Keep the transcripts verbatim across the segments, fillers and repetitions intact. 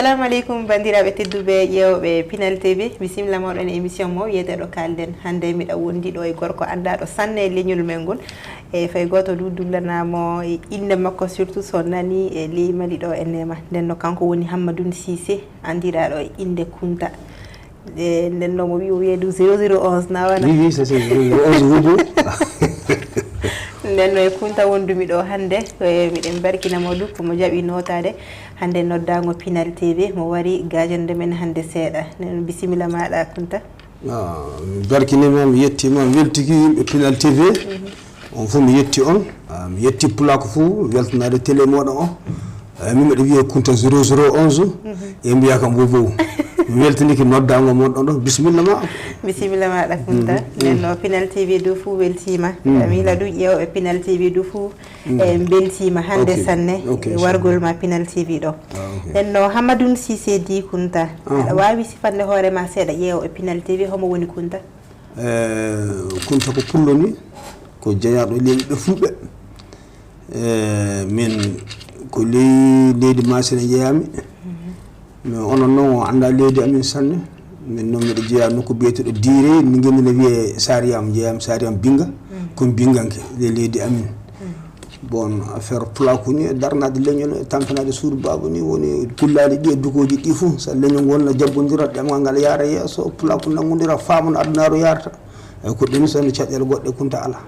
Assalamu aleykum, banndiraaɓe tedduɓe ƴeewɓe Pinal T V. Bisimilla mooɗon e émission mo wiyeteeɗo Kaalden. Hannde miɗa wondi ɗo e gorko anndaaɗo sanne e leñol men ngol. E fay gooto du dullanaamo e innde makko, surtout so nani e ley Mali ɗo e neema. Nden no kanko woni Hammadoun Cissé, anndiraaɗo e innde Kunta. E nden no mo wi o wiyeedu zéro zéro onze na wana? Oui, oui, c'est ça, zéro zéro onze Wujo. Nden no e Kunta wondumi ɗo hannde, e miɗen barkina mo du ko mo jaɓi nootaade hannde noddaango Pinal T V, mo wari gaajande men hannde seeɗa. Nden bisimilla maaɗa Kunta. Ah, mi barkinima, mi yettima, mi weltiki yimɓe Pinal T V. On fof mi yetti on. Ah, mi yetti pulaaku fof, weltanaade télé moɗon o. Eh, min mbiɗa wiyee Kunta zéro zéro onze. E mbiya kam Bobo. Mi weltinike noddaango mon ɗon ɗo. Bisimilla ma. Bisimilla maaɗa Kunta. Nden no Pinal T V du fof weltima. Mi yila du ƴeewɓe Pinal T V du fof. E mbeltima hannde sanne. Ok, e wargol ma Pinal T V ɗo. Ah, ok. Nden no Hammadoun Cissé di Kunta. Aɗa waawi sifande hoore ma seeɗa ƴeewɓe Pinal T V, homo woni Kunta? Eh, Kunta ko pullo ni, ko jeyaaɗo leyɗe fulɓe. Eh, min ko ley leydi Masina jeyaami. Mais onon noon o annda leydi amin sanne. Min noon miɗo jeyaa nokku biyeteeɗo Diire, ni ngemi no wiyee Sariyam, jeyaami Sariyam Binga. Ko Binganke ley leydi amin. Bon, affaire pulaaku ni e darnaade leñol e tampanaade suudu baaba ni woni gullaali ɗi e dukooji ɗi fof. So leñol ngol no jabbondira, ɗemngal ngal yaara yeeso, pulaaku nanngondira, faama no adunaaru yarata. Eyi, ko ɗum so no caɗeele goɗɗe Kunta alaa.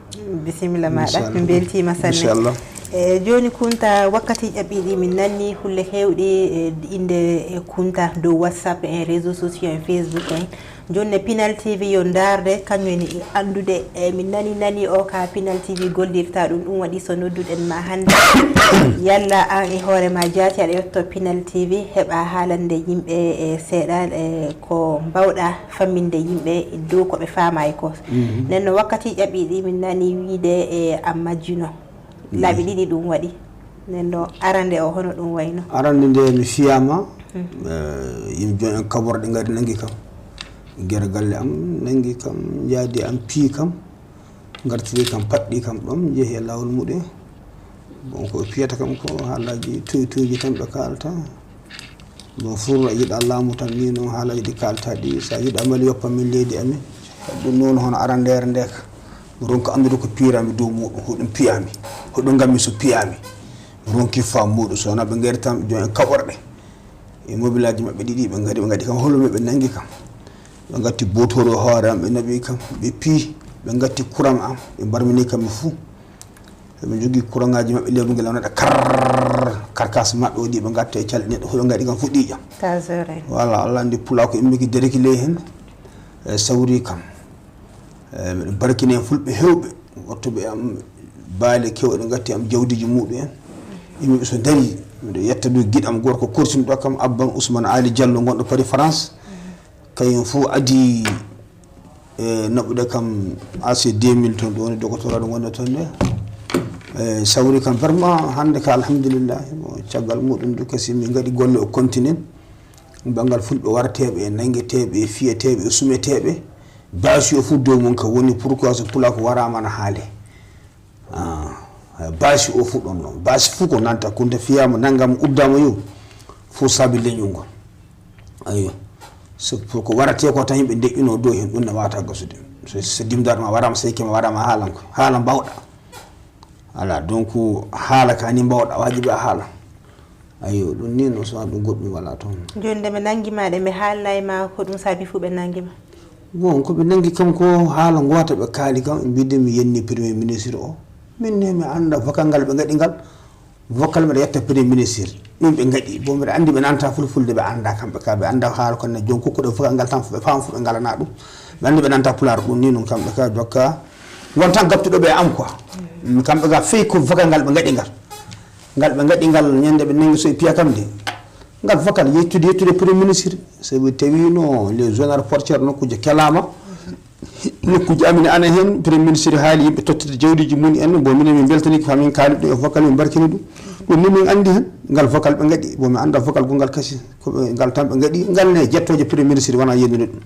Bisimilla maaɗa, mi mbeltiima sanne. Inchallah. E jooni Kunta, wakkati ƴaɓɓiiɗi min nanni hulle heewɗe e innde e Kunta dow WhatsApp en, réseaux sociaux en, Facebook en. Jooni ne Pinal T V yo ndaarde, kañum en e anndude. E min nani nani o ka Pinal T V gollirta ɗum, ɗum waɗi so nodduɗen ma hannde. Yalla aan e hoore ma jaati aɗa yetto Pinal T V, heɓa haalande yimɓe e seeɗa e ko mbawɗa famminde yimɓe dow ko ɓe faamaay ko. Nden no wakkati ƴaɓɓiiɗi min nani wiide e a majjino. Laabi ɗiɗi ɗum waɗi. Nden no arande o hono ɗum wayno? Arande nde mi fiyaama, eh, yimɓe jooni en kaɓorɗe ngari nangi kam. Gere galle am nangi kam, njaadi am pii kam, ngartiri kam, paɗɗi kam ɗoon, njehi e laawol muɗum. Bon, ko ɓe piyata kam ko haalaaji toy toyji tan ɓe kaalata. Bon, fur a yiɗa laamu tan, ni noon haalaaji ɗi kaalata ɗi, so a yiɗa mali yoppa min leydi amin. Ɗum noon hono arandeere nde ka. Mi ronka anndude ko piirami dow muɗum, hoɗum piyami, hoɗum ngammi so piyami. Mi ronki faam muɗum, so wonaa ɓe ngari tan, jooni en kaɓorɗe. E mobilaaji maɓɓe ɗiɗi, ɓe ngari, ɓe ngaɗi kam, holo ɓe nangi kam. Ɓe ngatti bootoro hoore am, ɓe naɓi kam, ɓe pii, ɓe ngatti kuran am, ɓe mbarmini kam mi fuu. Eɓe njogii kuraŋaaji maɓɓe, leeɓu ngel naɗa kar, karkas maɓɓe o ɗi ɓe ngatta e calɗi neɗɗo, hoɗo ngaɗi kam fuɗɗi ƴam. Tasere. Voilà, Allah anndi pulaa ko immiki dereki ley heen. E sawri kam. E miɗo barkini heen fulɓe heewɓe, wattuɓe am baale keewɗe ngatti am jawdiiji muɗum en. Immiɓe so ndarii, miɗo yetta du giɗo am gorko korsinɗo kam, Abban Ousmane Ali Diallo, gonɗo Paris, France. Kañum fof adii e naɓude kam A C deux mille toon, ɗo woni dogotoraaɗo ngonɗo toon nde. E sawri kam vraiment hannde ka alhamdulillahi, mo caggal muɗum du kasi min ngaɗi golle o continue. Banngal fulɓe warteeɓe e nanngeteeɓe e fiyeteeɓe e sumeteeɓe, baasi o fof dow mum ka woni, pourquoi so pulaa ko waraama na haale. Ah, baasi o fof ɗon noon. Baasi fof ko nanta, Kunta fiyaama, nanngam uddaama yo, fof saabi leñol ngol. Ayo. So pour ko waratee ko tan yimɓe ndeƴƴunoo dow heen, ɗum ne waata gasude. So, so dimdaaɗo ma waraama, seyke ma waraama, haalan ko. Haala mbawɗa. Alaa, donc haala ka ni mbawɗa, waajibi a haala. Ayo, ɗum ni no so ɗum goɗɗum wala toon. Jooni nde ɓe nanngi ma, ɗe ɓe haalnaay ma, ko ɗum saabi fof ɓe nanngi ma? Bon, ko ɓe nanngi kam ko haala ngoota ɓe kaali kam, ɓe mbiɗi mi yenni Premier ministre o. Min ne mi annda vocal ngal ɓe ngaɗi ngal. Vocal mbiɗa yetta Premier ministre. Ɗum ɓe ngaɗi. Bon, mbiɗa anndi ɓe nanta fulfulde, ɓe annda kamɓe ka, ɓe annda haala kono ne jooni kokkuɗo vocal ngal tan ɓe faama fof ɓe ngalana ɗum. Ɓe anndi ɓe nanta pulaar ɗum ni noon kamɓe ka jokka. Won tan gabtuɗo ɓe am quoi. Mm, kamɓe ka fey ko vocal ngal ɓe ngaɗi ngal. Ngal ɓe ngaɗi ngal ñande ɓe nanngi so e piya kam de. Ngal vocal yettude, yettude Premier ministre. Sabu tawi no les zones portières nokkuuje kelaama. Nokkuuji amin ana heen, Premier ministre haali yimɓe tottata jawdiiji mum en, bon minen min mbeltanii ko min kaali ɗum e vocal, min mbarkini ɗum. Ɗum ni min anndi heen, ngal vocal ɓe ngaɗi, bon mi annda vocal gonngal kasi, ko ɓe, ngal tan ɓe ngaɗi, ngal ne jettooje Premier ministre wona yennude ɗum.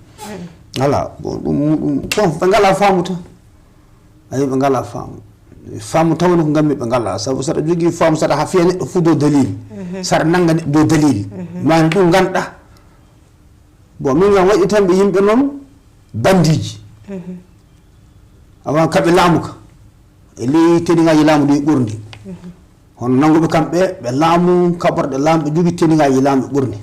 Voilà, bon ɗum, ɗum, bon ɓe ngalaa faamu tan. Ayi, ɓe ngalaa faamu. Faamu tawno ko ngammi ɓe ngala, sabu saɗa jogii faamu, saɗa ha fiya neɗɗo fuu dow dalil, saɗa nannga neɗɗo dow dalil, mani ɗum ngannduɗaa. Bon, min ngam waɗi tan ɓe yimɓe noon bandiiji. Awa kaɓe laamu ka e ley teniŋaaji laamu ɗi ɓurndi. Hono nannguɓe kamɓe ɓe laamu, kaɓorɗe laamu, ɓe jogii teniŋaaji laamu ɓurndi.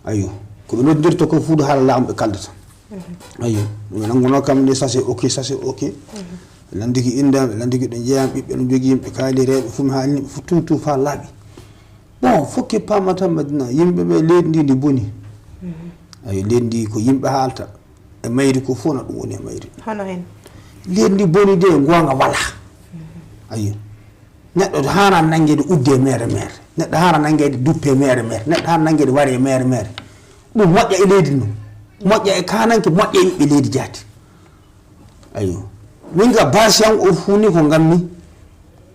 Ayyo, ko ɓe noddirta ko fuu haala laamu ɓe kaldata. Ayyo, ɓe nanngunoo kam ni, ça c'est ok, ça c'est ok. Ɓe lanndiki innde am, ɓe lanndiki ɗo njeyam, ɓiɓɓe no jogii, ɓe kaali reeɓe fuu, mi haalni ɓe fuu, tout, tout faa laaɓi. Bon, fof ke paamata Madina, yimɓe ɓe leydi ndi ndi boni. Ayyo, leydi ndi ko yimɓe haalta e mayri ko fof na ɗum woni e mayri. Hono hen? Leydi ndi boni de, goonga wala. Ayyo. Neɗɗo haana nanngeede udde mere mere. Neɗɗo haana nanngeede duppe mere mere. Neɗɗo haana nanngeede ware mere mere. Ɗum moƴƴa e leydi ndin. Moƴƴa e kaananke, moƴƴa e ɓiɓɓe leydi jaati. Ayyo. Min ga basi am o fuu ni ko ngammi.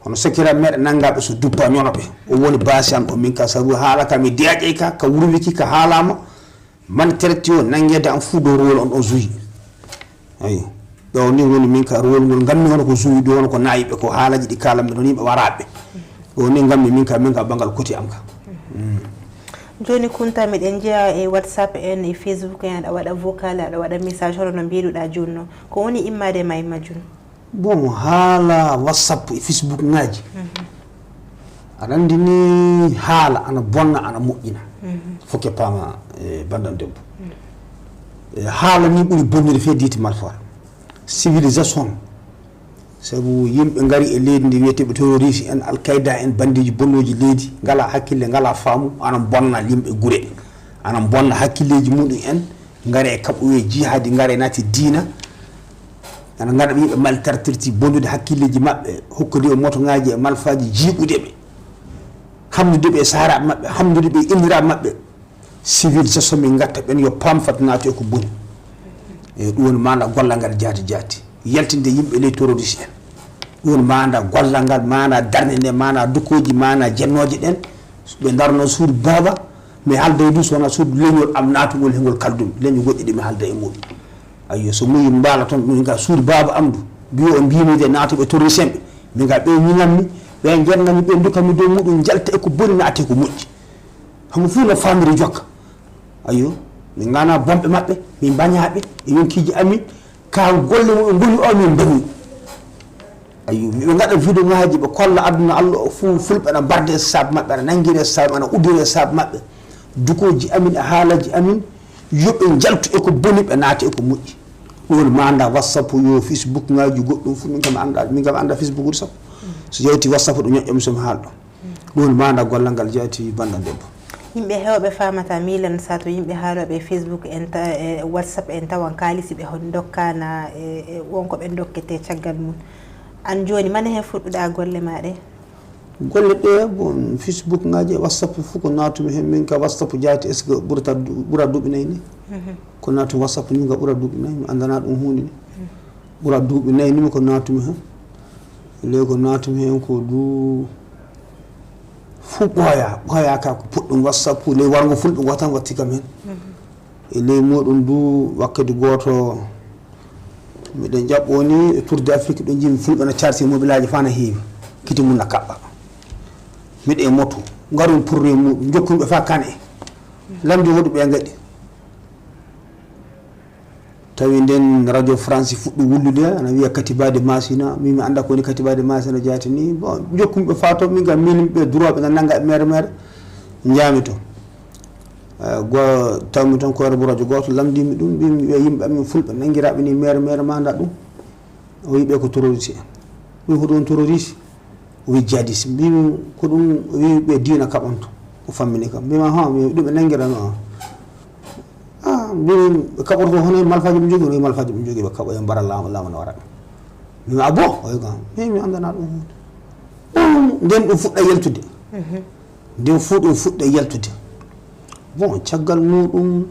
Hono sakiraaɓe meɗen nanngaaɓe so duppa ñono ɓe. O woni basi am o min ka sabu haala ka mi deeƴay ka, ka wurwiki ka haalaama. Man traité o nanngeede am fuu dow rôle on ɗon joué. Ayyo. Ɗo ni woni min ka rôle ngol ngammi hono ko joué ɗo, hono ko nayiɓe ko haalaji ɗi kaalammi ɗon yimɓe waraaɓe. Ɗo ni ngammi min ka, min ka banngal koti am ka. Mm. Jooni Kunta, miɗen njeyaa e WhatsApp en, e Facebook en, aɗa waɗa vocal, aɗa waɗa message, hono no mbiiruɗaa jooni noon. Ko woni immaade e ma e majjum? Bon, haala WhatsApp e Facebook ŋaaji. Aɗa anndi ni haala ana bonna, ana moƴƴina. Fof ke paama e banndam debbo. E haala ni ɓuri bonnude fee diiti malfora. Civilisation. Sabu yimɓe ngari e leydi ndi wiyeteeɓe terroriste en, Al-Qaïda en, bandiiji bonnooji leydi, ngalaa hakkille, ngalaa faamu, ana bonna yimɓe gure. Ana bonna hakkilleeji muɗum en, ngare e kaɓoye jihaadi, ngare naati diina. Ana ngara ɓe yimɓe maltraité, bonnude hakkilleeji maɓɓe, hokkude e motoŋaaji e malfaaji, jiiɓude ɓe, hamnude ɓe e saharaaɓe maɓɓe, hamnude ɓe e inniraaɓe maɓɓe. Civilisation min ngatta ɓen yo paam fat naati e ko boni. E ɗum woni maana gollal ngal jaati jaati. Yaltinde yimɓe ley terroriste en. Ɗum woni maana gollal ngal, maana darnde nde, maana dukkooji, maana jennooje ɗen. Ɓe ndarno suudu baaba, mi haalda e ɗum so wonaa suudu leñol am naatugol he ngol kaldumi. Leñol goɗɗi ɗi mi haalda e muɗum. Ayyo, so muyi mbaala toon ɗum ga suudu baaba am ndu. Mbiyo o mbimi de naatuɓe terroriste en ɓe. Min ga ɓe ñiŋammi, ɓe jenngammi, ɓe ndukkammi dow muɗum, njalta e ko boni naate ko moƴƴi. Hamo fuu no faamiri jokka. Ayyo, min ngana bonɓe maɓɓe, min mbañaaɓe e yonkiiji amin, ka golle muɓe ngoni o min mbañi. Ayyo, ɓe ngaɗa vidéo ŋaaji, ɓe kolla aduna Allah o fuu, fulɓe ana mbarde e saabe maɓɓe, ana nangire e saabe, ana udire e saabe maɓɓe. Dukooji amin e haalaji amin, yo ɓe njaltu e ko boni, ɓe naata e ko moƴƴi. Ɗum woni manda WhatsApp yo, Facebook ŋaaji, goɗɗum fuu, min kam annda, min kam annda Facebook ɗum sabu. So yawti WhatsApp ɗum ñoƴƴam so mi haal ɗum. Ɗum woni maanda gollal ngal jeyaa ti banndam debbo. Yimɓe heewɓe faamata miilan sato yimɓe haalooɓe e Facebook en ta e WhatsApp en tawan kaalisi ɓe hon ndokkaana e e won ko ɓe ndokketee caggal mum. Aan jooni mane heen fuɗɗuɗaa golle maa ɗee? Golle ɗee bon Facebook ngaaji e WhatsApp fof ko naatumi heen min ka WhatsApp jaati est ce que ɓurata ɓura duuɓi nayi ni? Ko naatumi WhatsApp min ka ɓura duuɓi nayi mi anndanaa ɗum huunde ni. Ɓura duuɓi nayi ni mi ko naatumi heen. Ley ko naatumi heen ko du fof ɓooya ɓooya ka ko puɗɗum WhatsApp ley warngo fulɓe goo tan watti kam heen. E ley muɗum du wakkati gooto miɗen jaɓɓoo ni e tour de Afrique ɗo njimi fulɓe na carti mobilaaji faa na heewi kiti mum na kaɓɓa. Miɗo e moto ngarum pour e muɗum jokkumi ɓe faa kane lamdi hoɗu ɓe ngaɗi. Tawi nden radio France fuɗɗi wullude ana wiya katibaade masina, min mi annda ko woni katibaade masina jaati ni. Bon, jokkumi ɓe faa toon min kam miilimi ɓe droit ɓe na nannga e mere mere. Njaami toon. Go tawmi toon ko rebo radio gooto lamndimi ɗum, mbimi ɓe yimɓe amin fulɓe nanngiraaɓe ni mere mere manda ɗum. O wi ɓe ko terroriste en. Min ko ɗum terroriste? O wi jihadiste. Mbimi ko ɗum? O wi ɓe diina kaɓanto. O fammini kam. Mbima ha mi ɗum ɓe nanngirano. Ah, mbimi ɓe kaɓoto ko hono malfaji ɓe jogui, malfaji ɓe jogui ɓe kaɓo e mbara laamu laamu no wara. Mbimi a bon? O wi kam min mi andana ɗum hunde. Ɗum nden ɗum fuɗɗa yaltude. Nden fuu ɗum fuɗɗa yaltude. Bon, caggal muɗum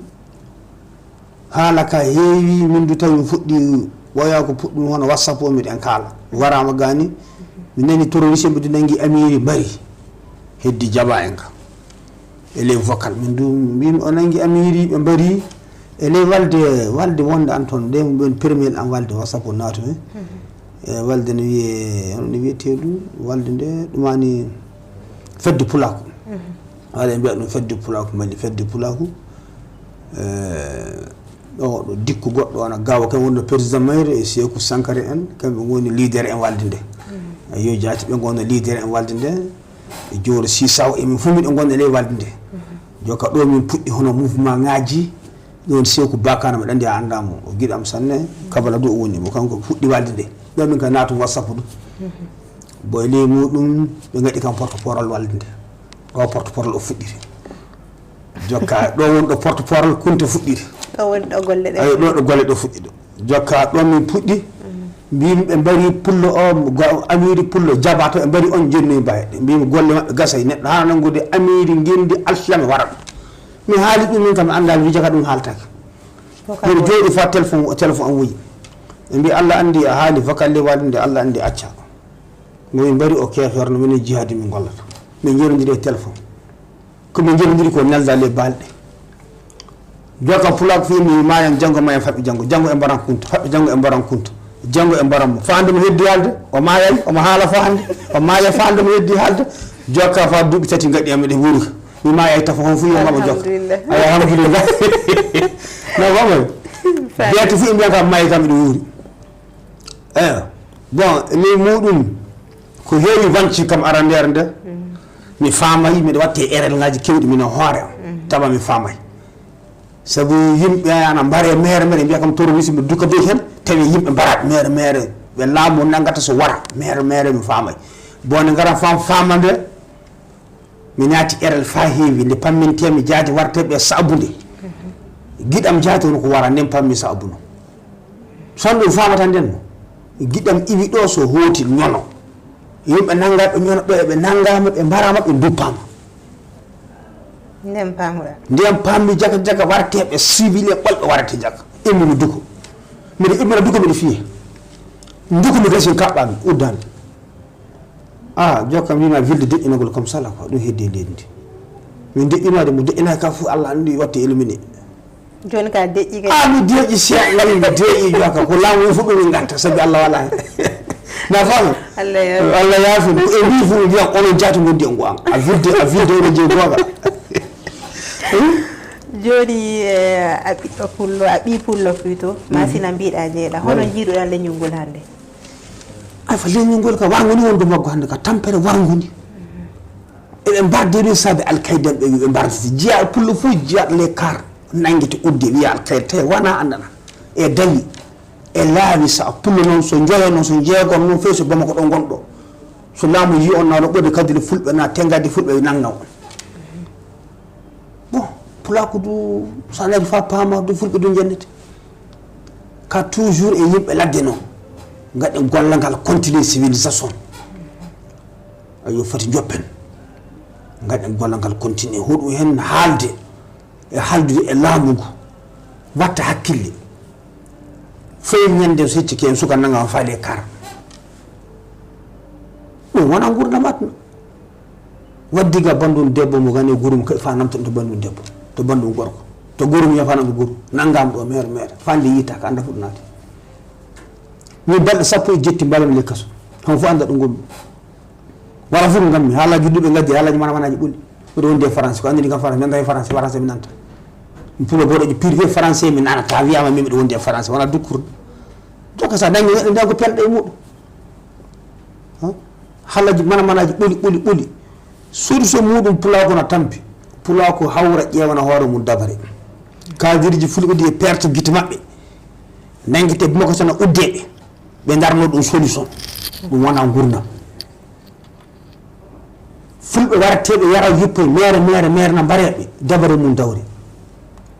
haala ka heewi, min du tawi mi fuɗɗi ɓooya ko puɗɗum hono WhatsApp o miɗen kaala. Waraama gani mi nani terroriste ɓe du nangi Amiri mbari heddi jaɓa en ka e ley vocal min du mbimi o nangi Amiri ɓe mbari e ley walde walde wonde an toon nde ɓen premier an walde WhatsApp o naatu hen. E walde no wiyee, hono no wiyetee ɗum, walde nde ɗumani fedde pulaaku. Wala ɓe mbiya ɗum fedde pulaaku, Mali fedde pulaaku. E, ɗo, ɗo dikku goɗɗo wona Gawo, kamɓe wonno président Mayre e Seeku Sankare en, kamɓe ngoni leader en walde nde. Yo jaati ɓe ngonno leader en walde nde. E Jooro Sisaw, emin fof miɗo ngonno e ley walde nde. Joka ɗo min puɗɗi hono mouvement ngaji, ɗon Seeku Bakana, mbeɗa anndi a anndaa mo, o giɗo am sanne, Kabala Dow o woni mo, kanko fuɗɗi walde nde. Ɗo min ka naatum WhatsApp ɗum. Bon, e ley muɗum, ɓe ngaɗi kam porte-parole walde nde. Ɗo porte-parole o fuɗɗiri. Jokka, ɗo won ɗo porte-parole Kunta fuɗɗiri. Ɗo woni ɗo golle ɗe. Ayo, ɗo ɗo golle ɗo fuɗɗi ɗo. Jokka, ɗo min puɗɗi. Mbimi ɓe mbari pullo o, go-, amiri pullo jabato, ɓe mbari on jennoyi mbaye. Mbimi golle maɓɓe gasay, neɗɗo hana nangude amiri ngendi alsilame wara ɗum. Mi haali ɗum min kam, mi anndaa, mi wija ka ɗum haaltake. Ko ka Mbiɗo woni? Jooɗi fa téléphone, téléphone am wuyi. Ɓe mbi Allah anndi a haali vocal le walde nde, Allah anndi acca. Mo min mbari o keefeero no minen jihaadi min gollata. Min njerodiri e téléphone. Ko min njerodiri ko nelda le balɗe. Joka pulak fi mi mayan janngo mayan faɓɓi janngo. Janngo e mbaran kunta. Faɓɓi janngo e mbaran kunta. Janngo e mbaran mo. Fa hannde mo heddi haalde. O maayay. Omo haala fa hannde. O maaya fa hannde mo heddi haalde. Joka fa duuɓi tati ngaɗi am eɗe wuuri. Mi maayay tafa hon fu yo ngam o joka. Alhamdulillah. Ay, alhamdulillah. No, wamo. Fa- Beeti fu e mbiya kam maayi kam eɗe wuuri. Eyo. Bon, ni muɗum ko heewi wanci kam arandeere nde. Mi faamay, miɗo watte erel ngaji kewɗi min e hoore am. Tawa mi faamay. Sabu yimɓe ana mbare mere mere, mbiya kam terroriste, mi duka be hen, tawi yimɓe mbarat mere mere, ɓe laamu nangata so wara, mere mere mi faamay. Bon, ne ngara fam faama nde, mi naati erel fa heewi, nde pammintemi jaati warteɓe saabunde. Giɗam jaati on ko wara, nden pammi saabuno. Son ɗum faamata nden no. Giɗam iwi ɗo so hooti ñono. Yimɓe nanga ɓe ñono ɓe, ɓe nangama, ɓe mbarama, ɓe duppama. Nden pamuɗa. Nden pammi jaka jaka warteɓe civil e ɓolɓe warate jaka. Immi mi duko. Miɗo immina duko miɗo fiye. Duko mi gasin kaɓɓami, uddami. Ah, jokka mbima wilde deƴƴinagol comme ça la quoi, ɗum heddi e leydi ndi. Min deƴƴinade mo deƴƴinaki ka fof Allah andi watte éliminé. Joni ka deƴƴi kay. Ah, mi deƴƴi seeɗa ngal mi deƴƴi jokka ko laamu o fof ɗum min ganta sabi Allah wala hen. Na faami? Allah yaafi. Allah yaafi. Ko e mbi fof mi mbiyam onon jaati gondi e ngu am. A wilde, a wilde onon jeeyi goga. Joni eh, a ɓiɗɗo pullo, a ɓi pullo plutôt, masina mbiɗa jeeɗa. Hono jiiɗuɗa leñol ngol hannde? Ay fa leñol ngol ka warngo ni wonde maggo hannde ka tampere warngo ni. Eɓe mbarde ɗum saabe alkayda ɓe ɓe mbarditi. Jeya pullo fof jeyaɗo les car nangete udde wiya alkayda tawi wona andana. E dawi e laawi sa pullo noon so njoyo noon so jeegom noon fewi so bamako ɗo gonɗo. So laamu yi on nawno ɓurde kadule fulɓe na tengadi fulɓe nanga on. Bon, pulaaku du, so a nani fa paama du fulɓe du njannete. Ka toujours e yimɓe ladde noon. Ngaɗen golla ngal continue civilisation. Ayo foti joppen. Ngaɗen golla ngal continue. Hoɗum hen haalde e haaldude e laamu ngu. Watta hakkille. Fay ñande so hecci ken suka nanga on faade kar. Ɗum wona ngurdam aduna. Waddi ga bandum debbo mo gane gurum kay fa namto to bandum debbo. To bandum gorko. To gurum ya fa namto gurum. Nangam ɗo mere mere. Fande yita ka anda fuɗ naati. Min balɗe sappo e jetti mbaɗam le kaso. Hon fu anda ɗum gommi. Wala fof ko nganmi, haalaji ɗuɓe ngaddi, haalaji mana manaji ɓoli. Mbiɗo wondi e France, ko anndini kam France, mi annda e France, français mi nanta. Mi pulo boɗoji privé français mi nanata, wiyama min mbiɗo wondi e France, wona dukkur. Jokka sa nangi neɗɗo nde ko pelɗo e muɗum. Haalaji mana manaji ɓoli, ɓoli, ɓoli. Solution muɗum pulako na tampi. Pulako hawra ƴewana hoore mum dabare. Kadirji fulɓe ɗi e perte gite maɓɓe. Nangite moko sana uddeɓe. Ɓe darno ɗum solution. Ɗum wona gurdam. Fulɓe warateɓe yara yippoye mere mere mere na mbareɓe dabare mum dawri.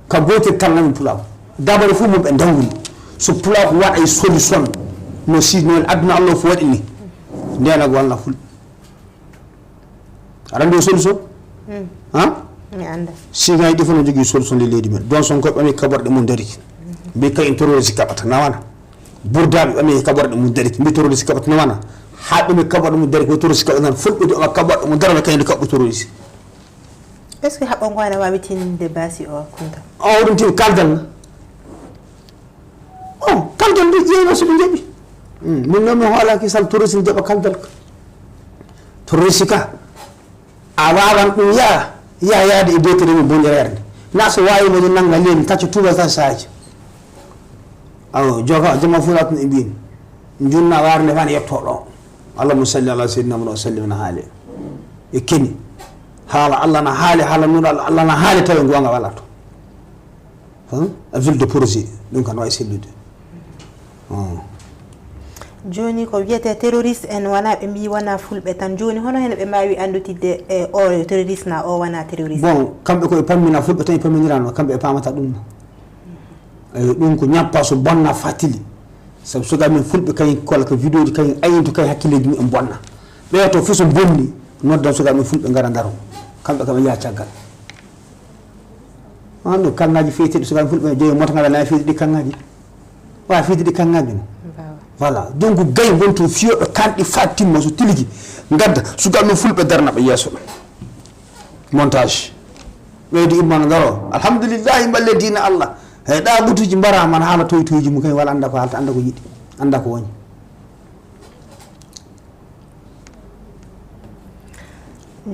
Ka gotel kalnami pulaku dabare fof mum ɓe dawri. So pulaku waɗa e solution no si no aduna allah fof waɗi ni. Ndena ko walla fulɓe aɗa andi o solution. Ha mi anda. Sigaji ɗi fof no jogui solution le leydi men don son koɓe ɓami kaɓorɗe mum dariki. Mbi kay en terroriste kaɓata nawana. Burdaɓe ɓami kaɓorɗe mum dariki mbi terroriste kaɓata nawana. Ha ɓami kaɓorɗe mum dariki o terroriste kaɓata nan fulɓe ɗi oma kaɓorɗe mum darana kañum ɗo kaɓɓo terroriste. Est ce que haɓɓo ngo ana wawi tininde basi o kunta? O ɗum tin kaldal na. O kaldal nde ƴeewa soɓe jaɓi. Hmm, min noon mi hoolaki sal terroriste ne jaɓa kaldal ka. Terroriste ka a wawan ɗum yaa yaa yaade e deetere mum bonƴereere nde. Na so wawi mo nanga len tacca tuba sa saaji. Aw joga jama fula tun e mbin. Junna warde fan yetto ɗo. Allahumma salli ala sayyidina Muhammad wa sallim na haale. E keni. Haala Allah na haali, haala nuna Allah na haali, tawi gonga wala to. Hein? A ville de projet, ɗum kan wawi sellude. Hmm. Joni ko wiyete terroriste en wona ɓe mbi wona fulɓe tan, joni hono heno ɓe mbawi andutidde e o terroriste na o wona terroriste? Bon, kamɓe koɓe pammina fulɓe tan e pamminirano, kamɓe ɓe pamata ɗum. Eyi, ɗum ko ñappa so bonna fattili. Sabu sukaɓe men fulɓe kañum kola ko vidéo ji kañum ayinto kañum hakkilleji mumen bonna. Ɓeya to fof so bonni noddan sukaɓe men fulɓe ngara ndaro. Kamɓe kam ɓe yaha caggal. An ɗo kangaji feyteɗi sukaɓe fulɓe joyi mota ngala na feyde ɗi kangaji. Wa feyde ɗi kangaji no. Voilà, donc gay wonto fiyoɓe kanɗi fa timma so tiligi gadda sukaɓe men fulɓe darnaɓe yeeso ɗo. Montage. Ɓeydi immano ngaro alhamdulillahi mballe diina Allah. Hey ɗa gutuji mbarama na haala toy toyji mum kay wala anda ko halta anda ko yiɗi anda ko woni.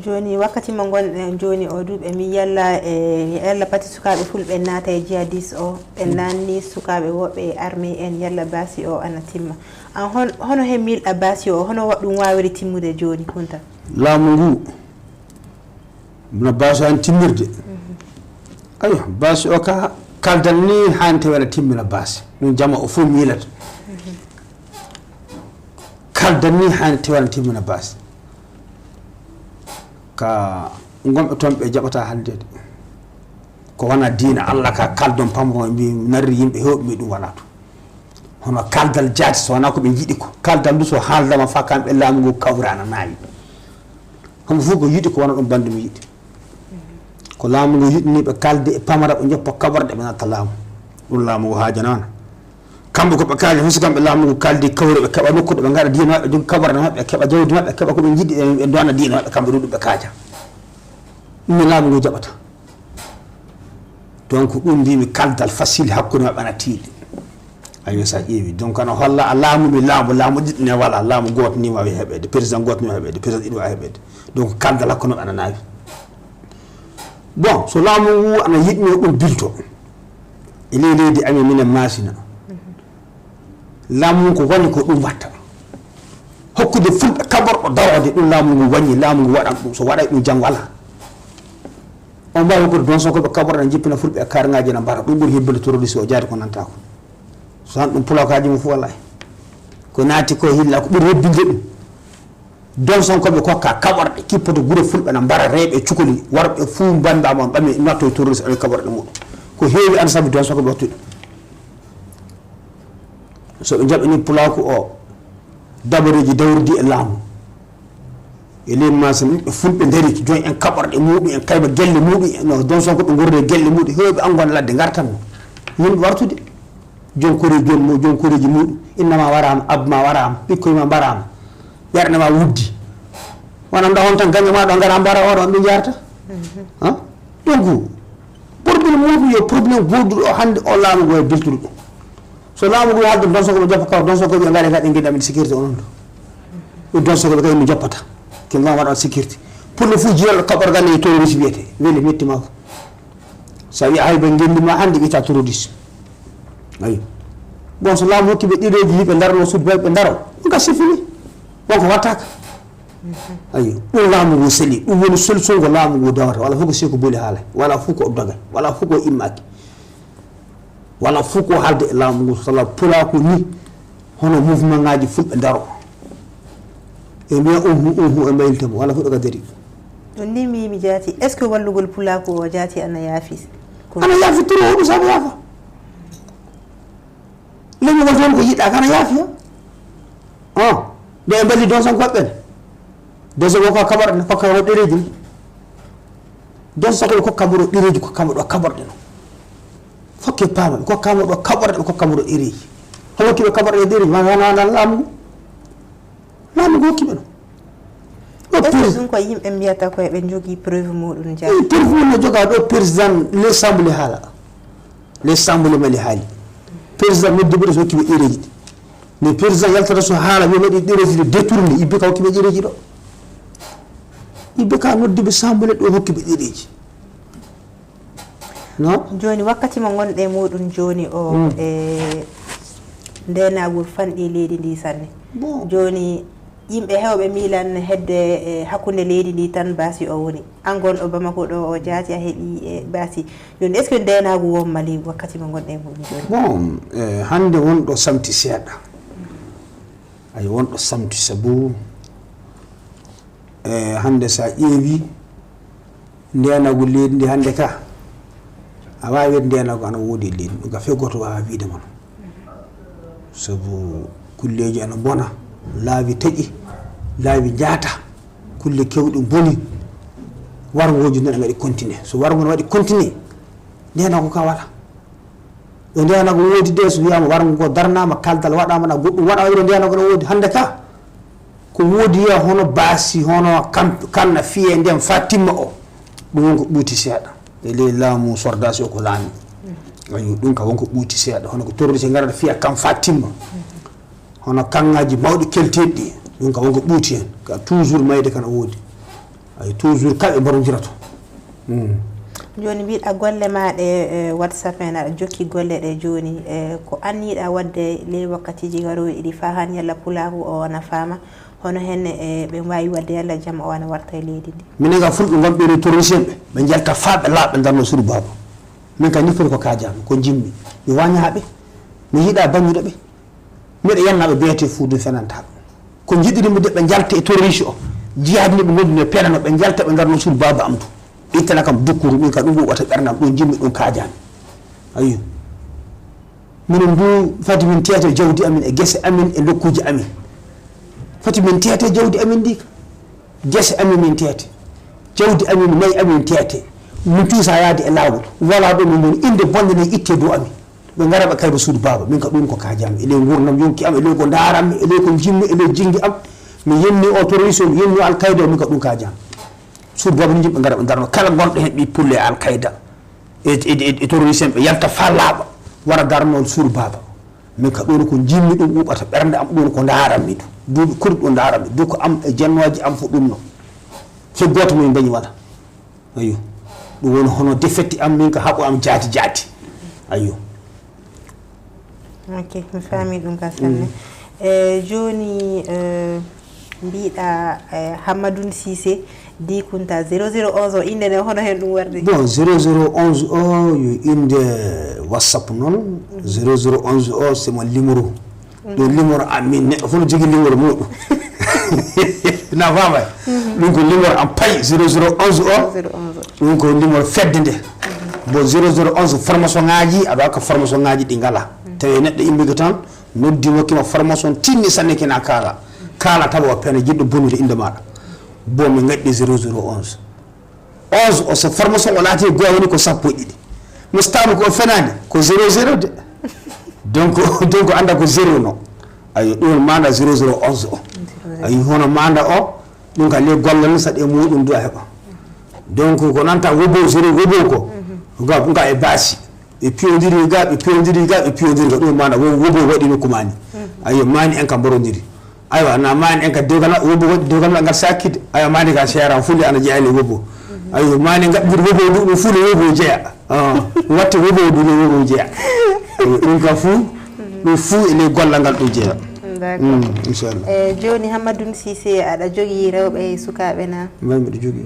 Joni wakkati mo gonɗen joni o du ɓe mbi yalla e yalla pati sukaɓe fulɓe naata e jihadis o ɓe nanni sukaɓe woɓɓe e armée en yalla basi o ana timma. An hon- hono he milɗa basi o hono wa- ɗum wawiri timmude joni kunta? Laamu ngu no basi o an timmirde. Ayo basi o ka kaldal ni hani tawi aɗa timmina basi ɗum jama o fof miilata. Kaldal ni hani tawi aɗa timmina basi ka gonɓe toon ɓe jaɓata haaldeede. Ko wona diina Allah ka kaldon pamro mbi narri yimɓe hewɓe mbi ɗum wala to. Hono kaldal jaati so wona ko ɓe jiɗi ko kaldal ndu so haaldama fa kamɓe laamu ngu kawrana naawi. Homo fof ko yiɗi ko wona ɗum bandu mi yiɗi. Ko laamu ngu yiɗni ɓe kalde e pamara ɓe joppa kaɓorɗe ɓe natta laamu. Ɗum laamu ngu haajanaana. Kamɓe ko ɓe kaaja fof so kamɓe laamu ngu kaldi kawri ɓe keɓa nokku ɗo ɓe ngaɗa diina maɓɓe jom kaɓorɗe maɓɓe keɓa jawdi maɓɓe keɓa ko ɓe jiɗi ɓe dona diina maɓɓe kamɓe ɗum ɗum ɓe kaaja. Ɗum mi laamu ngu jaɓata. Donc ɗum mbimi kaldal facile hakkude maɓɓe ana tiiɗi. Ayo sa ƴeewi donc ana holla a laamu mi laamu laamu ɗiɗi ne wala laamu goto ni wawi heɓede président goto ni wawi heɓede président ɗiɗi wawi heɓede. Donc kaldal hakkude maɓɓe ana naawi. Bon so laamu ngu ana yiɗno ɗum bilto e ley leydi amen minen masina. Laamu ngu ko woni ko ɗum watta. Hokkude fulɓe kaɓorɗo darode ɗum laamu ngu wañi laamu ngu waɗan ɗum so waɗay ɗum janngo alaa. On mbawi hokkude donson koɓe kaɓorɗo ne jippina fulɓe e kargaji ne mbara ɗum ɓuri hebbinde terroriste o jaari ko nantako. So han ɗum pulakaji mum fof alay. Ko naati ko hilla ko ɓuri hebbinde ɗum. Donson koɓe kokka kaɓorɗe kippoto gure fulɓe na mbara rewɓe cukoli warɓe fuu mbandama on ɓami natto e terroriste awi kaɓorɗe muɗum. Ko heewi an sabi donson koɓe wattude. So ɓe njaɓini pulaaku o dabareeji dawridi e laamu e ley masin ɓe fulɓe ndari joyi en kaɓorɗe muɗum en kayba gelle muɗum en no don son ko ɓe gorri e gelle muɗum hewɓe angon ladde gartan mo yimɓe wartude. Jonkore jom mo jonkoreji muɗum innama warama abma warama ɓikkoy ma mbarama ɓerɗe ma wuddi. Wona nda on tan gaño ma ɗo gara mbara oɗo on ɓe jarata. Donc problème muɗum yo problème goduɗo o hande o laamu ngo e biltude ɗum. So laamu ngu haalde donsokoɓe joppa kaw donsokoɓe ɓe ngaɗe ngaɗe ngeɗi amen sécurité onon ɗo ɗo donsokoɓe kay mi joppata ke ngam waɗa sécurité. Pour le fou jiyal kaɓorgal e terroriste wiyete weli metti mako. Sa wi hay ɓe ngendi ma hande wiyata terroriste. Ayi. Bon so laamu hokki ɓe ɗireji yiɓe darno sud bay ɓe daro ɗum ka sifini. Bon ko wattaka. Ayi ɗum laamu ngu seli ɗum woni solution ngo laamu ngu dawata wala fof ko seko boli haala wala fof ko doga wala fof ko immaki. Wala fof ko haalde e laamu ngu sala pulaaku ni. Hono mouvement ngaji fulɓe daro e mbiya uhu uhu e mbaylita mo wala fof ɗo ka dari. Ɗum ni mi mi jaati est ce que wallugol pulaaku o jaati ana yaafi? Ana yaafi turo o ɗum saabu yaafa. Leñol toon ko yiɗɗa kana yaafi o. O nde ɓe mballi donson koɓɓen. Donson ko kaɓorɗe ne kokka o ɗereji ni. Donson ko kokka mboɗo ɗereji kokka mboɗo kaɓorɗe no. Fokke paama ɓe kokkama ɗo kaɓorɗe ɓe kokkama ɗo ɗereji. Homo kiɓe kaɓorɗe e ɗereji ma wana wana laamu ngu. Laamu ngu hokkiɓe no. Ɗo est ce que pir- ɗum ko yimɓe mbiyata ko eɓe jogii preuve muɗum ja ɗum preuve mum no joga ɗo président l'assemblée haala. L'assemblée mali haali. Président noddi ɓe ɗo so hokkiɓe ɗereji ɗi. Nde président yaltata so haala, wiya waɗi ɗereeji ɗo détourné, ibbe ka hokki ɓe ɗereeji ɗo. Ibbe ka noddi ɓe sambule ɗo hokki ɓe ɗereeji. Non? Jooni, wakkati mo ngonɗe muɗum jooni o, e ndeenaagol fanɗi leydi ndi sanne. Jooni, yimɓe heewɓe miilan hedde e hakkunde leydi ndi tan baasi o woni. An gonɗo Bamako ɗo o jaati a heɓi e baasi. Jooni, est-ce que ndeenaagu won Mali wakkati mo ngonɗe muɗum jooni? Bon, hannde won ɗo samti seeɗa. Ay, won ɗo samti sabu e hannde so a ƴeewi ndeenagu leydi ndi hannde ka, a waawi wiide ndeenagu ana woodi e leydi, ɗum ka fewgoto waawa wiide mon. Sabu kulleeji ana mbona, laabi taƴi, laabi njaata, kulle kewɗe mboni, warngooji noon ene waɗi continue. So warngo no waɗi continue, ndeenagu ka waɗa. Ɓe ndeenagu woodi de, so wiyaama warngo ngo darnaama, kaldal waɗaama, na goɗɗum waɗaama, wiide ndeenagu no woodi. Hannde ka, ko woodi ya hono baasi, hono kam, kanna fiyee ndeen faa timma o, ɗum won ko ɓuuti seeɗa. E ley laamu sordaasi o ko laami. Ayo, ɗum ka won ko ɓuuti seeɗa, hono ko terroriste ngarata fiya kam faa timma. Hono kaŋŋaaji mawɗi kelteeɗi ɗi, ɗum ka won ko ɓuuti heen. Ka toujours mayde kana woodi. Ay, toujours kaɓe mbarondirata. Jooni mbiɗa golle ma ɗe e WhatsApp en aɗa jokki golle ɗe jooni e ko anniɗa wadde ley wakkatiji garooji ɗi faa han yalla pulaaku o ana faama hono henne e ɓe mbaawi wadde yalla jam o ana warta e leydi ndi. Minen ga fulɓe ngonɓe ɗo terroriste en ɓe ɓe njalta faa ɓe laaɓa ɓe darno suudu baaba. Min ka ni foti ko kaajaami ko njimmi mi wañaaɓe mi yiɗa bañuɗo ɓe. Miɗo yanna ɓe beete fuu ɗum fenantaa. Ko njiɗiri mi de ɓe njalta e terroriste o, jihaadi ni ɓe ngonndi no penano ɓe njalta ɓe ngarno suudu baaba am to. Ittana kam dukkuru ɗum ka ɗum ɓuuɓata ɓernde am ɗum jimmi ɗum kaajaami. Ayo. Minen ndu fati min teete jawdi amin e gese amin e nokkuuji amin. Fati min teete jawdi amin ndi ka. Gese amin min teete. Jawdi amin nayi amin teete. Min cuusa yaade e laawol. Wala ɗo min ngoni innde bonde nayi itte dow amin. Ɓe ngara ɓe kayba suudu baaba min ka ɗum ko kajam e ley ngurnam yonki am e ley ko ndarammi e ley ko jimmi e ley jingi am. Mi yenni o terroriste o mi yenni o alkayda o min ka ɗum kajam. Suudu baaba ni jimɓe ngara ɓe darno kala gonɗo hen ɓi pulle e alkayda e terroriste en ɓe yalta fa laaɓa wara darno suudu baaba. Min ka ɗum ko jimmi ɗum ɓuɓata ɓernde am ɗum ko ndarammi ɗum duuɓi kori ɗum ndarammi du ko am e jennooji am fo ɗum no. Fe gooto min mbañi wala. Ayo. Ɗum woni hono defetti am min ka haɓo am jaati jaati. Ayo. Ok, mi faami ɗum ka sanne. E jooni mbiɗa Hammadoun Cissé di Kunta zéro zéro onze o innde nde hono heen ɗum warde? Bon, zéro zéro onze o yo innde WhatsApp noon. Zéro zéro onze o c'est mon numéro. Ɗo numéro am min neɗɗo fof no jogii numéro muɗum. Na faamay? Ɗum ko numéro am pay zéro zéro onze o. Ɗum ko numéro fedde nde. Bon zéro zéro onze formation ngaji aɗa waɗa ko formation ngaji ɗi ngala tawi neɗɗo immike tan noddi hokkima formation tinni sanne kina kaala kaala tawa o pena jiɗɗo bonnude innde maɗa. Bon min gaddi zéro zéro onze. Onze o so formation o laati e goya woni ko sappo e ɗiɗi. Mo stamu ko o fenaani ko zéro zéro de. Donc donc anda ko zéro no. Ayo ɗum manda zéro zéro onze o. Ayi hono manda o ɗum ka le gollal ni saɗe muɗum du a heɓa. Donc ko nanta wobo zéro wobo ko. Ga ga e basi. Ɓe piyodiri ga ɓe piyodiri ga ɓe piyodiri ga ɗum manda wobo waɗi nokku mani. Ayo mani en ka mborodiri. Aywa na mani en ka dewgal maɓɓe wobo waɗi dewgal maɓɓe ngal sakkide aywa mani ka seeran fulde ana jeeya le wobo. Aywa mani ngaɓɓir wobo ndu ɗum fuu le wobo jeeya. Watte wobo ndu le wobo jeeya. Ɗum ka fuu ɗum fuu e ley gollal ngal ɗum jeeya. Inchallah. E jooni Hammadoun Cissé aɗa jogii rewɓe e sukaaɓe na? Mbay mbiɗo jogii.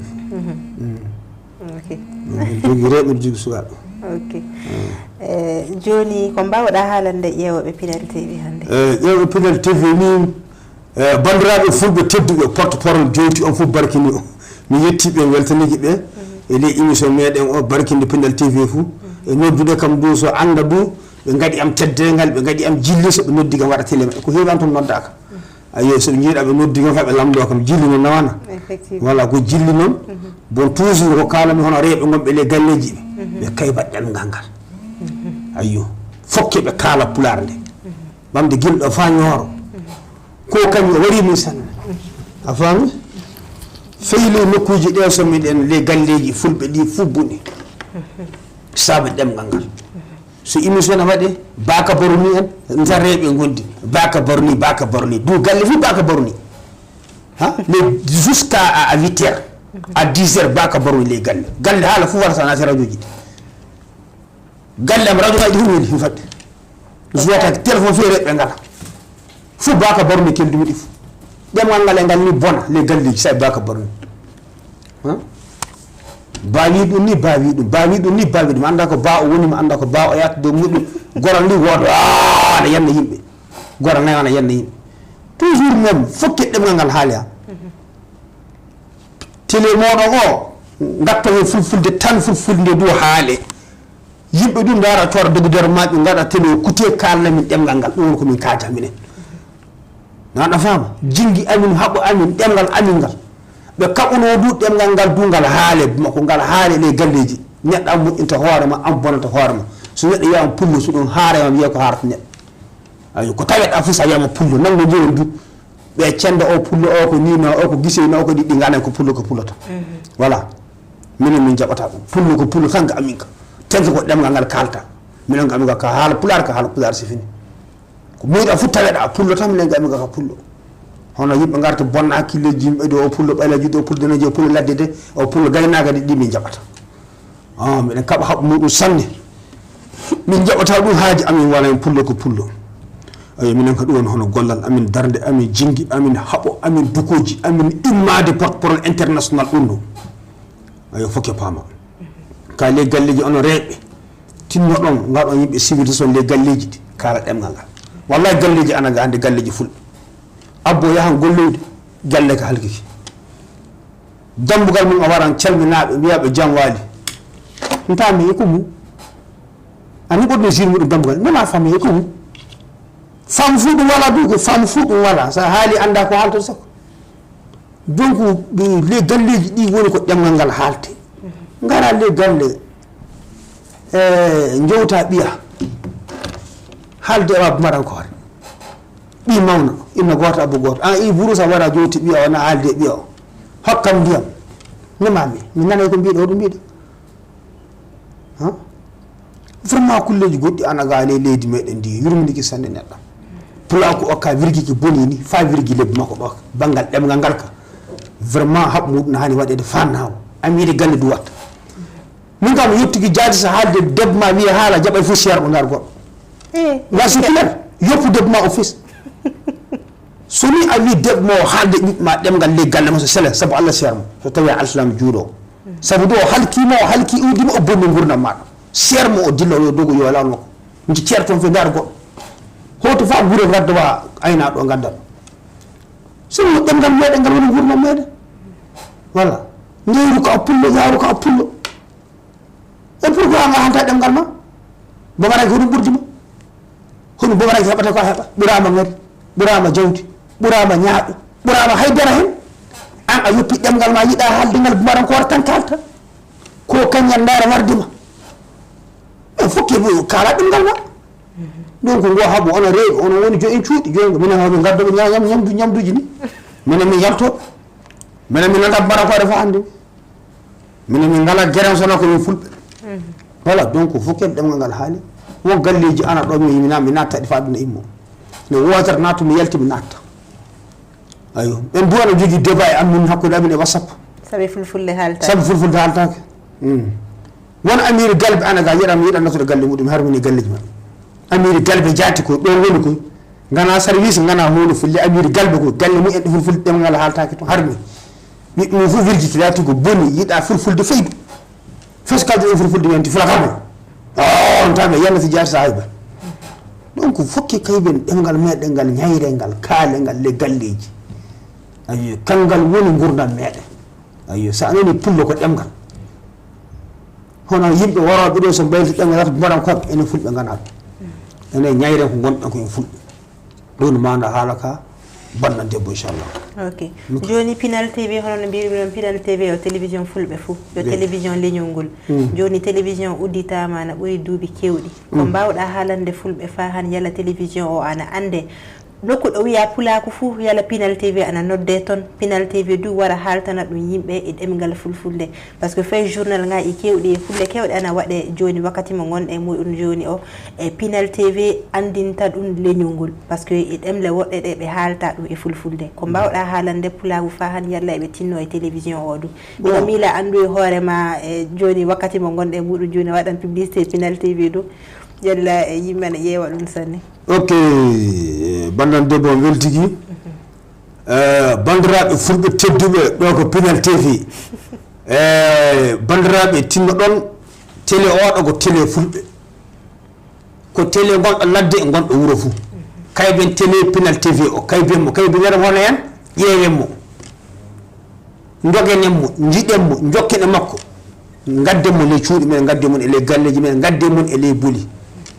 Ok. Miɗo jogii rewɓe miɗo jogii sukaaɓe. Ok. E jooni ko mbaawɗaa haalande ƴeewooɓe Pinel T V hannde? E ƴeewɓe Pinel T V ni e banndiraaɓe fulɓe tedduɓe porte parole jowti on fof barkini o mi yetti ɓe weltaniki ɓe e ley émission meɗen o barkinde Pinel T V fof e noddude kam du so annda du ɓe ngaɗi am teddeengal ɓe ngaɗi am jilli so ɓe noddi kam waɗa télé maɓɓe ko heewi an toon noddaaka. Ayo soɓe jiiɗa ɓe noddi kam faɓe lamdo kam jilli noon nawana. Wala ko jilli noon. Bon toujours ko kalami hono rewɓe gonɓe ley galleji ɓe kaybat ɗemgal ngal. Ayo fokke ɓe kaala pulaar nde ɓamde gilɗo fa ñooro. Ko kañum o wari min sanne. A faami? Fey ley nokkuji ɗe so miɗen ley galleji fulɓe ɗi fof boni. Saabe ɗemgal ngal. So émission na waɗe, baka baruni en, nta rewɓe gondi, baka baruni, baka baruni. Du galle fu baka baruni. Ha? Les jusqu'à à, à huit heures, à dix heures, baka baruni les galle. Galle hala fu wala sana radio ji. Galle am radio ji fu woni fu fadde. Zuwata téléphone fe rewɓe ngala. Fu baka baruni ken dumi ɗi fu. Ɗemngal ngal e ngal ni bona, les galle ji, sa baka baruni. Bawi ɗum ni bawi ɗum, bawi ɗum ni bawi ɗum, annda ko ba o woni, mo annda ko ba o yatta dow muɗum. Goral ni wodo ana yenna yimɓe. Goral nayi ana yenna yimɓe. Toujours même fokke ɗemngal ngal haali ha. Télé moɗon o, ngatto he fulfulde tan, fulfulde du haale. Yimɓe du ndara tora dogider maɓɓe ngaɗa télé o kute kalna min ɗemngal ngal, ɗum woni ko min kaata minen. Naɗa fama jingi amin, haɓo amin, ɗemngal amin ngal. Ɓe kaɓuno du ɗemngal ngal du ngal haale, ma ko ngal haale ɗe galleji. Neɗɗo am moƴƴinta hoore ma, am bonata hoore ma. So neɗɗo yiyama pullo, so ɗum haare ma, wiya ko haarata neɗɗo. Ayo, ko tawet a fusa yama pullo, nango jiron du. Ɓe cenda o pullo, o ko nina, o ko giseyna, o ko ɗiɗɗi ngana ko pullo, ko pullo tan. Voilà. Minen min jaɓata ɗum. Pullo ko pullo tan ga amin ka. Tenke ko ɗemngal ngal kalta. Minen ga amin ka, ka haala pulaar, ka haala pulaar, c'est fini. Ko muyɗa fu taweɗa pullo tan, minen ga amin ka, ka pullo. Hono yimɓe ngarta bonna hakkilleji yimɓe ɗo, o pullo ɓalejo, o pullo danejo, o pullo ladde de, o pullo gaynaka de, ɗi min jaɓata. Ah, miɗen kaɓa haɓɓo muɗum sanne. Min jaɓata ɗum haaji amin wala en pullo ko pullo. Ayo, minen ko ɗum woni hono gollal amin, darnde amin, jingi amin, haɓo amin, dukoji amin, immade porte-parole international ɗum ɗo. Ayo, fokke paama. Ka les galleji ono reɓe. Tinno ɗon, ngaɗon yimɓe civilisation les galleji ɗi. Kala ɗemngal ngal. Wallahi galleji ana ga hande galleji fulɓe. Abbo yahan golloyde, galle ka halkiki. Dambugal mum a waran calminaaɓe, mbiyaɓe jam waali. Nta mi e ko mum. Ani ɓurɗo sirmuɗo dambugal, nana fami e ko mum. Fam fu ɗum wala du, ko fam fu ɗum wala. Sa haali anda ko haalta sako. Donc, ɓe, les galleji ɗi woni ko ɗemngal ngal haalte. Ngara les galle, e, jowta ɓiya. Haalde e wa marankoore. Ɓi mawna, inna gooto, abbo gooto. An i burusa wara jowti ɓiya o, na haalde e ɓiya o. Hokkam ndiyam. Nemami, mi nanay ko mbiɗo, ɗum mbiɗo. Ha? Vraiment, kulleji goɗɗi ana ga ley leydi meɗen ndi, yurminiki sanne neɗɗo. Pulaaku o ka virgi ki boni ni, fa virgi lebbi makko ɗo, banngal ɗemngal ngal ka. Vraiment, haɓ muɗum hani waɗede fannawo. Ami yiɗi galle du watta. Min kam yettiki jaadi so haalde debbo ma wiye haala jaɓay fof cher ɗo ngar goɗɗo. Eh, ngar so pilar, yoppu debbo ma o fis. So ni a wi debbo ma o haalde ɓiɓɓe ma ɗemngal ley galle ma so sele, sabu Allah cher mo. So tawi a alsilaama juuɗo o. Sabu ɗo o halkii ma, o halkii iwdi ma, o bonni ngurndan maɗa. Cher mo o dilla o yo dogo yo laal makko. Nji cer toon fe ndaar goɗɗo. Hoto fa gure ngadda wa ayna ɗo ngaddan. So ɗemngal meɗen ngal woni ngurndan meɗen. Voilà. Neyru ko a pullo, yaaru ko a pullo. E pourquoi nga hanta ɗemngal ma? Bamaranke hoɗum ɓurdi ma? Hoɗum bamaranke heɓata ko a heɓa? Ɓuraama ngari, ɓuraama jawdi, ɓuraama ñaaɗo, ɓuraama haydara hen. An a yoppi ɗemngal ma, yiɗa haalde ngal bamarankoore tan kalta. Ko kañal ndaara warde ma. E fokke ɓe kaala ɗemngal ma. Donc ngo haɓu, ono reewi, ono woni jo en cuuɗi, jooni ko minen hawɓe ngaddoɓe ña-, ñam-, ñamdu, ñamduji ni. Minen min yaltoɓe. Minen min nanda bamarankoore fof hannde. Minen min ngala geren sona ko min fulɓe. Voilà, donc fof ken ɗemngal ngal haali. Won galleji ana ɗo mi, mi na-, mi natta ɗi fa aduna immo. Ne wotere natta mi yalti mi natta. Ayo, ɓen du ana jogii débat e am min hakkunde amin e WhatsApp. Sabi fulfulde haaltaake. Sabi fulfulde haaltaake. Mm. Won Amiri Galbe ana ga yiɗa mi yiɗa nattude galle muɗum harmini galleji maɓɓe. Amiri Galbe jaati ko ɗon woni ko. Ngana service, ngana hono fulli, Amiri Galbe ko galle mumen ɗo fulfulde ɗemngal haaltaake to harmi. Ɓiɓɓe mum fof virgi kilati ko boni, yiɗa fulfulde faydu. Fes kadi en fulfulde men ti fulakamo. Oh, on tabe yalla si jaati sa hayba. Donc fokke kayben ɗemngal meɗen ngal ñayre ngal, kaale ngal, le galleji. Ayi, kangal woni ngurndan meɗen. Ayi, sa nani pullo ko ɗemngal. Hono yimɓe worooɓe ɗo so mbayliti ɗemngal tan mbaɗan koɓe, enen fulɓe ngana ɗum. Enen ñayre ko ngonɗen ko en fulɓe. Ɗum maanda haala ka banna debbo, inchallah. Ok. Jooni Pinal T V, hono no mbiruɗen, Pinal T V o télévision fulɓe fuu, yo télévision leñol ngol. Mm. Jooni télévision udditaama na ɓuri duuɓi keewɗi. Ko mbawɗa haalande fulɓe faa han yala télévision o ana annde Nokku ɗo wiya pulaaku fuu, yala Pinal T V ana noddee ton. Pinal T V du wara haaltana ɗum yimɓe e ɗemngal fulfulde. Parce que fay journal ŋaaji keewɗi e kulle keewɗe ana waɗee jooni, wakkati mo ngonɗen e muuɗum jooni o, e Pinal T V anndinta ɗum leñol ngol. Parce que e ɗemle woɗɗe ɗe ɓe haalta ɗum e fulfulde. Ko mbaawɗaa haalande pulaagu faa han yalla eɓe tinno e télévision o du. Mino miila anndu e hoore ma e jooni, wakkati mo ngonɗen e muuɗum jooni, waɗan publicité Pinal T V du. Yalla e yimɓe ana ƴeewa ɗum sanne. Ok, eh, banndam debbo on weltigi. Eh, banndiraaɓe fulɓe tedduɓe, ɗo ko Pinal T V. Eh, banndiraaɓe tinno ɗon, télé oɗo ko télé fulɓe. Ko télé gonɗo ladde, gonɗo wuro fuu. Kayben télé Pinal T V o, kayben mo, kayben yara wona en, ƴeewen mo. Ndogen en mo, njiɗen mo, njokken e makko. Ngadden mo ley cuuɗi men, ngadden mo e ley galleeji men, ngadden mo e ley boli,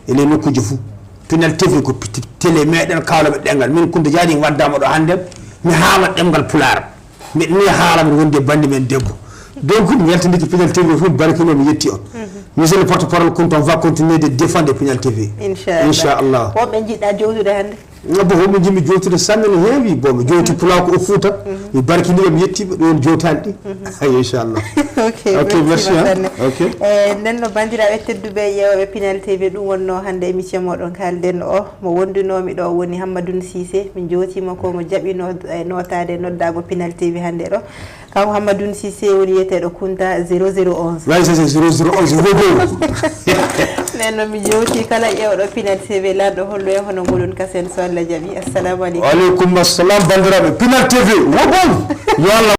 e ley nokkuuji fuu. Pinal T V ko piti-, télé meɗen kawlaɓe ɗemngal. Min Kounda Diagne mi waddaama ɗo hannde, mi haala ɗemngal Pulaar. Miɗo nii haala miɗo wondi e banndi men debbo. Donc, mi weltindike Pinal T V fuu, mi barkino, mi yetti on. Monsieur le porte-parole Kounta, on va continuer de défendre Pinal T V. Inchallah. Inchallah. Woɓɓe njiɗɗa jowtude hannde? Bon, woɓɓe njiɗmi jowtude sanne no heewi. Bon, mi jowti pulaaku o Fuuta. Mi barkinii ɓe, mi yettii ɓe, ɗo en jowtaani ɗi. Ayo, inchallah. Ok, ok, merci, merci, hein. Sanne. Ok. Eh, nden no banndiraaɓe tedduɓe ƴeewooɓe Pinal T V, ɗum wonnoo hannde émission moɗon kaalden o. Mo wondunoomi ɗo woni Hammadoune Cissé. Min jowtiima ko mo jaɓi no-, eh, nootaade noddaago Pinal T V hannde ɗo. Kanko Hammadoune Cissé woni wiyeteeɗo Kounta zéro zéro onze. Way, c'est zéro zéro onze, wogo. Nden noon mi jowti kala ƴeewɗo Pinal T V, lanɗo hollo en hono ngoɗon kasen so Allah jaɓi. Assalamu aleykum. Wa aleykum assalam, banndiraaɓe Pinal T V, wogo. Yo Allah